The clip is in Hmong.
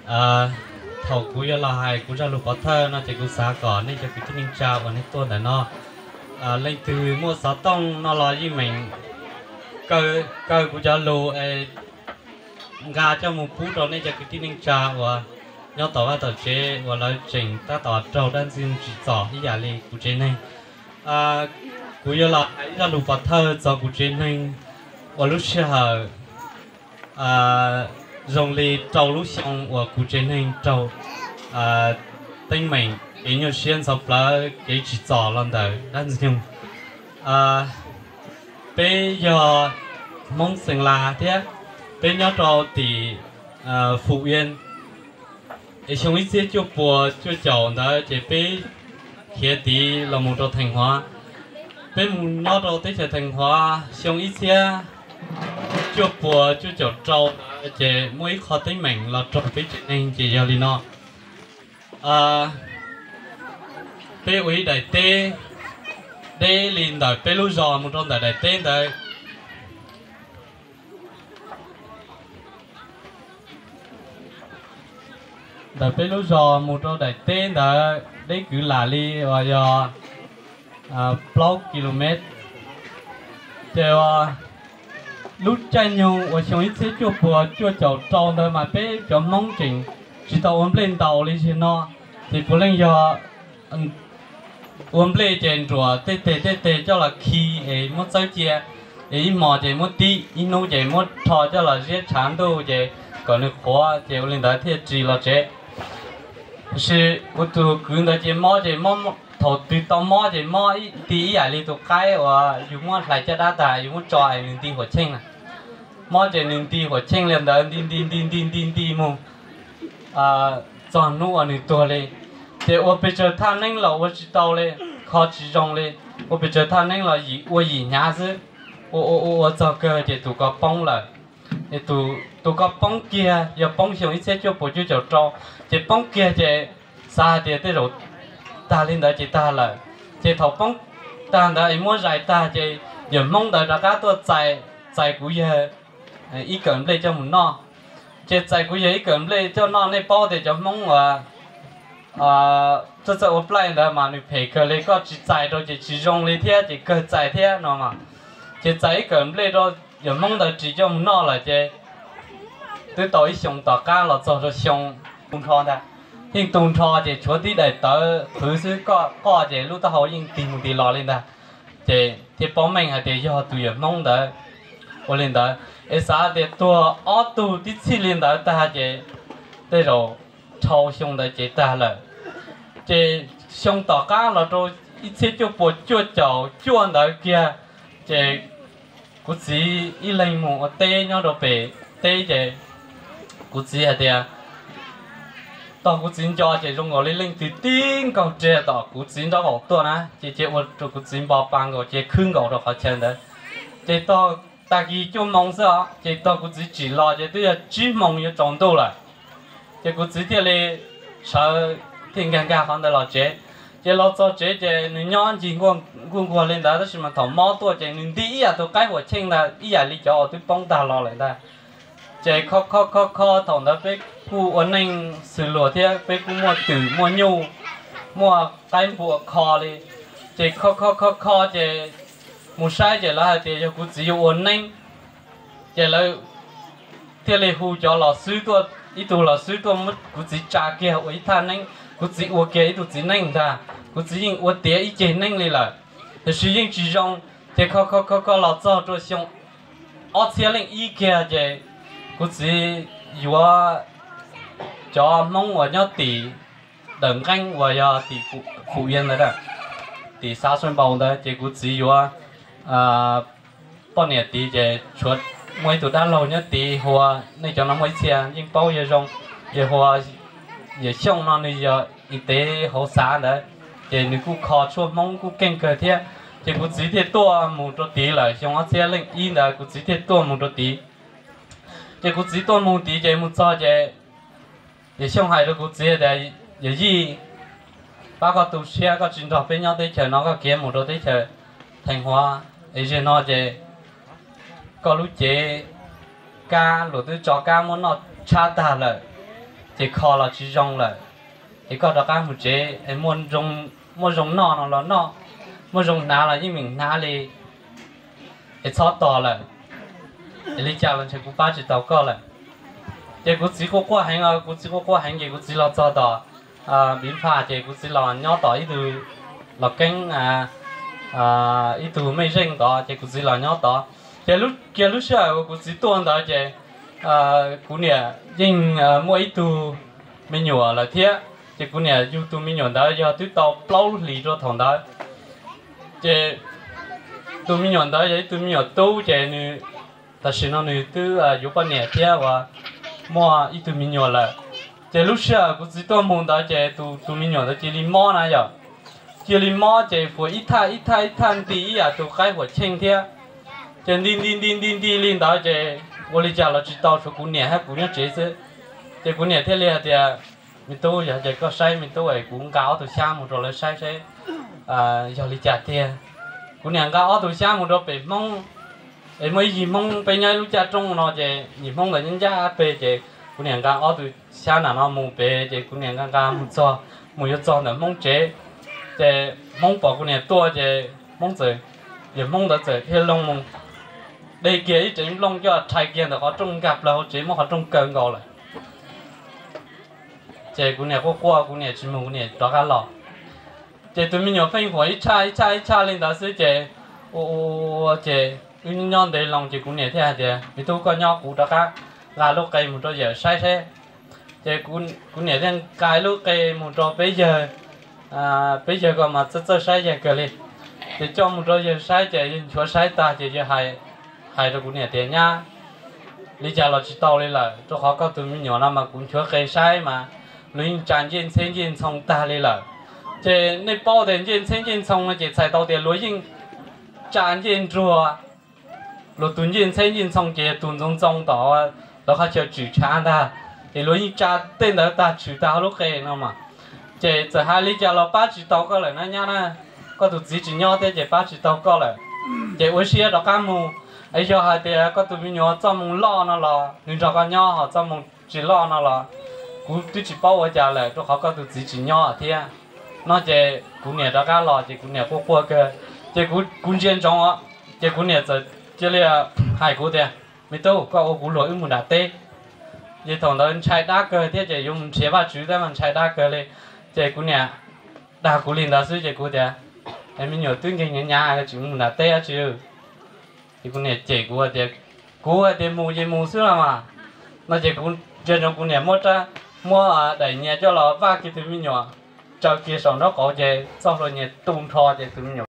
Thaum kuv yuav los hais kuv zaj lus pov thawj no ces kuv xav kom nej cov kwv tij neej tsa uas nej tuaj ntawm no, leej twg muaj xov tooj no los yeej meem kaw kuv cov lus es nqa coj mus pub rau nej cov kwv tij neej tsa uas nyob tom vaj tom tsev uas lawv tseem tab tom raug dab ntxwg tsim txom ib yam li kuv tsev neeg. Kuv yuav los hais ib zaj lus pov thawj txog kuv tsev neeg uas lub sij hawm zoo li rau lub xyoo uas kuv tsev neeg raug teeb meem kev nyuaj siab ntxhov plawv kev tsim txom los ntawm dab ntxwg nyoog. Peb yog Hmoob Xeem Las thiab peb nyob rau tim Phú Yên. Es xyoo ib txhiab cuaj puas cuaj caum ntawd ces peb khiav tid los mus rau Theej Huav. Peb mus nyob rau teb chaws Theej Huav xyoo ib txhiab cuaj puas cuaj caum rau ntawd ces muaj ib qho teeb meem los raug peb tsev neeg ces yog li no. Peb ua ib daim teb deb li ntawm peb lub zos mus rau ntawm daim teb ntawd. Ntawm peb lub zos mus rau daim teb ntawd deb kwv lam li uas yog plaub ki lo mev. Ces lub caij nyoog uas xyoo ib txhiab cuaj puas cuaj caum rau ntawd mas peb cov Hmoob tseem tsis tau ua nplej ntaus li zim no, ces puav leej yog ua nplej ces nruam tej teg tej teg coj los khi es muab txawb cia, es ib hmos ces muab tib, ib hnub ces muab rho coj los ziab tshav ntuj ces kom nws qhuav ces ua li ntawd thiaj ris los tsev. Tiam sis kuv tus kwv ntawd ces mob ces mob, thaum twg tau mob ces mob ti ib yam li tus qaib uas yus muab hlais caj dab tas yus muab tso es nws nti huam cheej na. Mob ces nws nti huam cheej li ntawd nti nti nti nti nti nti mus txog hnub uas nws tuag li. Ces ua pes tsawg thaj neeb los ua tsis tau li, kho tsis zoo li, ua pes tsawg thaj neeb los yim ua yim hnyav xwb. Ua ua ua ua txog kawg ces tus ko poob lawm. Tus ko poob kiag yog poob xyoo ib txhiab cuaj puas cuaj caum rau, ces poob kiag ces xav hais tias tej zaum tag li ntawd ces tag lawm. Ces thaum poob tag ntawd es muab zais tag ces yawm Hmoob ntawd rov qab tuaj txais, txais kuv yawg ib kawm nplej coj mus noj. Ces txais kuv yawg ib kawm nplej coj noj, nej paub tias cov Hmoob uas txawj txawj ua plaij ntawd mas nws phem kawg li, koj tsis txais rau ces tsis zoo li thiab ces kawg txais thiab no mas. Ces txais ib kawm nplej rau yawm Hmoob ntawd ris coj mus noj lawm ces twb tau ib xyoo tom qab los txog rau xyoo tu nrho ntag. Yeej tu nrho ces tshuav tib daim tawv qhwv xwb, koj qoj ces lub taub hau yeej tig mus tig los li ntag. Ces thiaj paub meej hais tias yog tus yawm Hmoob ntawd ua li ntawd. Es xav tias tuag ob tug tib txhij li ntawd tag ces tej zaum dhau xyoo ntawd ces tag lawm. Ces xyoo tom qab los rau ib txhiab cuaj puas cuaj caum cuaj ntawd kiag, ces kuv txiv ib leeg mus ua teb nyob rau pem teb ces kuv txiv hais tias, tog kuv txiv nco ces zoo nkaus li leej twg tib nkaug riag tom kuv txiv nraub qaum tuaj na, ces cia ua rau kuv txiv npo pa nkaus ces khwb nkaus rau qhov chaw ntawd. Ces tog tag kis cuaj moos xwb os, ces tog kuv txiv tsim los ces twb yog tsib moos yuav tsaus ntuj lawm. Ces kuv txiv thiaj li sawv thiaj nkag nkag qhov ntawd los tsev. Ces los txog tsev ces nws nyob ncig nkuaj nkuaj li ntawd tab sis mas thaum mob tuaj ces nws nti ib yam tus qaib huam cheej ntawd ib yam li cov uas twb poob tag los lawm ntag. Ces kho kho kho kho thaum ntawd peb kuj ua neej xws luag thiab peb kuj muaj twm muaj nyuj, muaj qaib npua kho li. Ces kho kho kho kho ces mus saib ces lawv hais tias yog kuv txiv yuav ua neeb. Ces lawv thiaj li hu cov los xwb tuaj, ib tug los xwb tuaj muab kuv txiv tsa kiag ua ib thaj neeb, kuv txiv ua kiag ib tug txiv neej ntag. Kuv txiv yeej ua tiav ib ceg neeb li lawm, tiam sis yeej tsis zoo. Ces kho kho kho kho los txog rau xyoo ob txhiab leej ib kiag ces kuv txiv yuav cov Hmoob uas nyob tim Dawm Nqeeb uas yog tim Phú Yên ntawd, tim xav Xuaib Npaus ntawd ces kuv txiv yuav poj niam tid ces tshuav muaj ib tug dab laug nyob tid hu ua, nej cov no muaj ib txhia yeej paub yawg zoo, yawg hu ua Yawm Xyooj no nws yog ib tev hauv xav ntawd, ces nws kuj kho tshuaj Hmoob kuj keej kawg thiab. Ces kuv txiv thiaj tuaj mus rau tid lawm, xyoo ob txhiab leej ib ntawd kuv txiv thiaj tuaj mus rau tid. Ces kuv txiv tuaj mus tid ces mus txog ces Yawm Xyooj hais rau kuv txiv tias, Yawm Yij, pab koj tu siab, koj tsis nrog peb nyob teb chaws no, koj khiav mus rau teb chaws Theej Huav es zaum no ces koj lub cev kab luag twb tso kab muab noj tshab tag lawm. ces kho los tsis zoo lawm, es koj rov qab mus tsev es muaj zoo noj no los noj, muaj zoo hnav los yeej meem hnav li, es txhob tos lawm, es li cas los ntshe kuv pab tsis tau koj lawm. Ces kuv txiv quaj quaj heev, kuv txiv quaj quaj heev ces kuv txiv los txog tom Npiv Nphaj ces kuv txiv los nyob tom ib tug, los keeb ib tug mej zeej tod ces kuv txiv los nyob tod. Ces kiag lub sij hawm uas kuv txiv tuaj ntawd ces kuv niam yeej muaj ib tug me nyuam lawm thiab. Ces kuv niam yug tus me nyuam ntawd yog twb tau plaub lub hlis rau thaum ntawd. Ces tus me nyuam ntawd yog ib tug me nyuam tub ces tam sim no nws twb yuav poj niam thiab uas muaj ib tug me nyuam lawm. Ces lub sij hawm kuv txiv tuaj mus ntawd ces tus tus me nyuam ntawd cia li mob na yom. Cia li mob ces fuas ib thaj ib thaj ib thaj nti ib yam tus qaib huam cheej thiab. Ces nti nti nti nti nti li ntawd ces ua li cas los tsis tau, tshuav kuv niam thiab kuv nyob tsev xwb. Ces kuv niam thiaj li hais tias, me tub, yog ces koj saib me tub es kuv nqa ob tug xyab mus rau lawv saib saib yog li cas tiag. Kuv niam nqa ob tug xyab mus rau pem Hmoob, es muaj ib yim Hmoob peb nyob ib lub caj rooj no ces yim Hmoob ntawd nyob ncaj pem ces kuv niam nqa ob tug xyab nram no mus pem ces kuv niam nqa nqa mus txog, mus yuav txog ntawm Hmoob tsev. Ces Hmoob pom kuv niam tuaj ces Hmoob txawm, yog Hmoob ntawd txawm dhia loo mus de kiag ib rev nplooj coj rhais kiag ntawm qhov rooj nkag plaws hauv tsev muab qhov rooj kaw nkaus lawm. Ces kuv niam quaj quaj, kuv niam tsis mus, kuv niam rov qab los. Ces tus me nyuam pheej huam ib tshaj ib tshaj ib tshaj li ntawd xwb ces ua ua ces wb nyob ntev loo ces kuv niam thiaj hais tias, me tub, koj nyob, kuv rov qab nqa lub qe mus rau yawm saib saib. Ces kuv niam thiaj nqa lub qe mus rau peb yawg, peb yawg ko mas txawj txawj saib yawg kawg li. Ces coj mus rau yawg saib ces yawg nchuav saib tag ces yawg hais rau kuv niam tias, nyab, li cas los tsis tau li lawm, rau qhov koj tus me nyuam no mas kuv nchuav qe saib mas luag yeej tsa ncej ntxheb ncej ntxhoo tag li lawm. Ces nej paub tias ncej ntxheb ncej ntxhoo no ces txhais tau tias luag yeej tsa ncej nruag, luag tus ncej ntxheb ncej ntxhoo ces yog tus ntxoov ntxoo tom lawv qhov chaw tshwm tshav ntag, ces luag yeej tsa tej ntawd tag tshwm tag hauv lub qe no mas. Ces txawm hais li cas los pab tsis tau koj lawm na nyab na, koj tus txiv tsis nyob thiab ces pab tsis tau koj lawm. Ces ua siab rov qab mus, es yog hais tias koj tus me nyuam txoj moo loj no los nws nrog koj nyob, ho txoj moo tsis loj no los kuv twb tsis paub ua cas lawm, rau qhov koj tus txiv tsis nyob thiab. No ces kuv niam rov qab los ces kuv niam quaj quaj kawg, ces kuv ntsia ntsoov os, ces kuv niam txawm cia li hais kuv tias, me tub, koj ua kuv luag wb mus nram teb. Ces thaum ntawd ntshai dab kawg thiab ces yuav mus nrhiav Vajtswv thiab mas ntshai dab kawg li. Ces kuv niam dag kuv li ntawd xwb ces kuv tias, es me nyuam twb nkeeg nyav nyav tsis mus nram teb dab tsi. Ces kuv niam cem kuv tias, kuv hais tias mus ces mus xwb los mas. No ces kuv ntsia ntsoov kuv niam muab, muab daim nyias coj los vaj kiag tus me nyuam, tsaws kiag saum nraub qaum ces txoj hlua nyias tu nrho ces tus me nyuam